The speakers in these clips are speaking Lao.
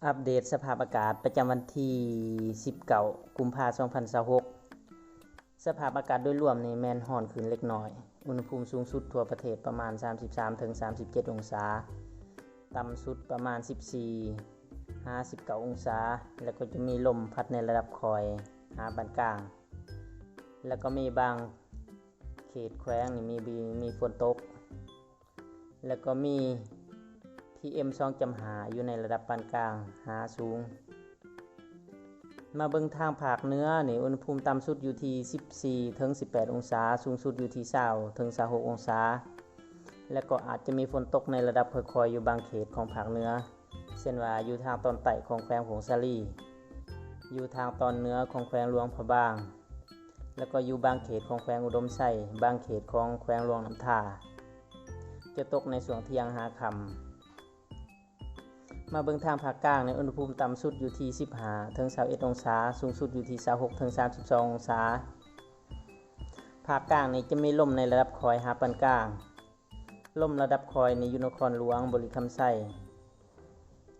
ອັບເດດສະພາບອາກາດປະຈຳວັນທີສິບເກົ້າ ກຸມພາ ສອງພັນຊາວຫົກ. ສະພາບອາກາດໂດຍລວມນີ້ແມ່ນຮ້ອນຂຶ້ນເລັກນ້ອຍ, ອຸນຫະພູມສູງສຸດທົ່ວປະເທດປະມານສາມສິບສາມເຖິງສາມສິບເຈັດອົງສາ, ຕ່ຳສຸດປະມານສິບສີ່ຫາສິບເກົ້າອົງສາ, ແລ້ວກໍຈະມີລົມພັດໃນລະດັບຄ່ອຍຫາປານກາງ, ແລ້ວກໍມີບາງເຂດແຂວງນີ້ມີ ມີ ມີຝົນຕົກ. ແລ້ວກໍມີ ພີເອັມ ສອງຈຸດຫ້າ ຢູ່ໃນລະດັບປານກາງຫາສູງ. ມາເບິ່ງທາງພາກເໜືອນີ້ ອຸນຫະພູມຕ່ຳສຸດຢູ່ທີ່ສິບສີ່ເຖິງສິບແປດອົງສາ, ສູງສຸດຢູ່ທີ່ຊາວເຖິງຊາວຫົກອົງສາ, ແລະກໍອາດຈະມີຝົນຕົກໃນລະດັບຄ່ອຍໆຢູ່ບາງເຂດຂອງພາກເໜືອ, ເຊັ່ນວ່າຢູ່ທາງຕອນໃຕ້ຂອງແຂວງຜົ້ງສາລີ, ຢູ່ທາງຕອນເໜືອຂອງແຂວງຫຼວງພະບາງ, ແລ້ວກໍຢູ່ບາງເຂດຂອງແຂວງອຸດົມໄຊ, ບາງເຂດຂອງແຂວງຫຼວງນ້ຳທາ ຈະຕົກໃນຊ່ວງທ່ຽງຫາຄ່ຳ. ມາເບິ່ງທາງພາກກາງນີ້ ອຸນຫະພູມຕ່ຳສຸດຢູ່ທີ່ສິບຫ້າເຖິງຊາວເອັດອົງສາ, ສູງສຸດຢູ່ທີ່ຊາວຫົກເຖິງສາມສິບສອງອົງສາ. ພາກກາງນີ້ຈະມີລົມໃນລະດັບຄ່ອຍຫາປານກາງ, ລົມລະດັບຄ່ອຍນີ້ຢູ່ນະຄອນຫຼວງບໍລິຄຳໄຊ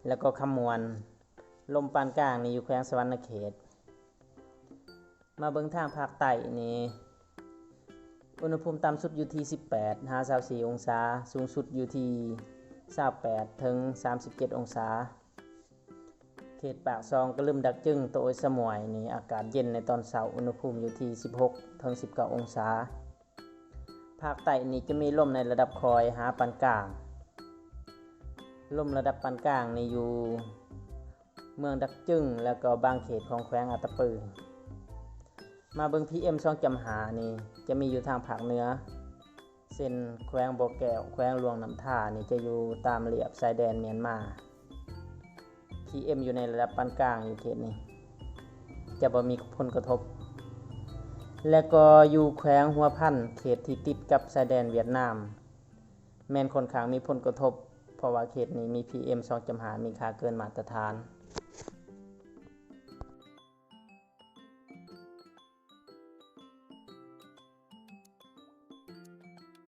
ແລ້ວກໍຄຳມ່ວນ, ລົມປານກາງນີ້ຢູ່ແຂວງສະຫວັນນະເຂດ. ມາເບິ່ງທາງພາກໃຕ້ນີ້ ອຸນຫະພູມຕ່ຳສຸດຢູ່ທີ່ສິບແປດຫາຊາວສີ່ອົງສາ, ສູງສຸດຢູ່ທີ່ຊາວແປດເຖິງສາມສິບເຈັດອົງສາ. ເຂດປາກຊ່ອງ, ກະລຶມ, ດັກຈຶງ, ໂຕໂອຍສະໝວຍນີ້ອາກາດເຢັນໃນຕອນເຊົ້າ, ອຸນຫະພູມຢູ່ທີ່ສິບຫົກເຖິງສິບເກົ້າອົງສາ. ພາກໃຕ້ນີ້ຈະມີລົມໃນລະດັບຄ່ອຍຫາປານກາງ, ລົມລະດັບປານກາງນີ້ຢູ່ ເມືອງດັກຈຶງ ແລ້ວກໍບາງເຂດຂອງແຂວງອັດຕະປື. ມາເບິ່ງ ພີເອັມ ສອງຈຸດຫ້າ ນີ້ຈະມີຢູ່ທາງພາກເໜືອ ເຊັ່ນ ແຂວງບໍ່ແກ້ວ, ແຂວງຫຼວງນ້ຳທາ ນີ້ຈະຢູ່ຕາມລຽບຊາຍແດນມຽນມາ. ພີເອັມ ຢູ່ໃນລະດັບປານກາງຢູ່ເຂດນີ້ ຈະບໍ່ມີຜົນກະທົບ. ແລະກໍຢູ່ແຂວງຫົວພັນ ເຂດທີ່ຕິດກັບຊາຍແດນຫວຽດນາມ ແມ່ນຂ້ອນຂ້າງມີຜົນກະທົບ ເພາະວ່າເຂດນີ້ມີ ພີເອັມ ສອງຈຸດຫ້າ ມີຄ່າເກີນມາດຕະຖານ.